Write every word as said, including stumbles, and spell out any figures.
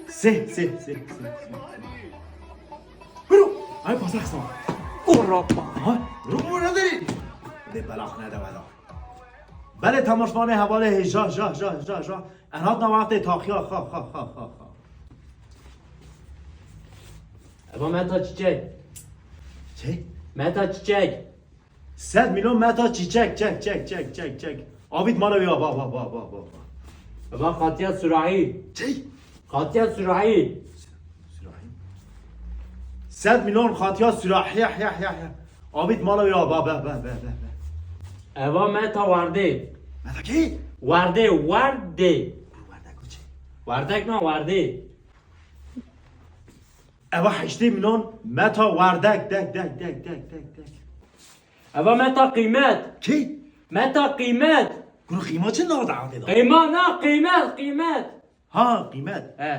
Sê, sê, sê, sê, sê. Biro, ay pasak son. Urapa. Ha? Rubu ne deri? De belax ne de belax. Belê temaşvanê hevalê hê ja, ja, ja, ja, ja. En hat na wextê taxiya, ha, ha, ha, ha, ha. Eva meta çiçek. Çi? Meta çiçek. Sed milyon meta çiçek, çek, çek, çek, çek, çek. Abît mala wî, ba, ba, ba, ba, ba, ba. Eva xatiya sürahî. Çi? Xatiya sürahî. Sürahî. Sed milyon xatiya sürahî, ya, ya, ya, ya. Abît mala wî, ba, ba, ba, ba, ba, ba. Eva meta wardê. Meta kî? Wardê, wardê. Wardek o çi? Wardek na, wardê. Eva heştê milyon meta wardek, dek, dek, dek, dek, dek, dek. Eva meta qîmet. Kî? Meta qîmet. Kuru qîma çi nav da avdê da? Qîma na, qîmet, qîmet. Ha, qîmet. He.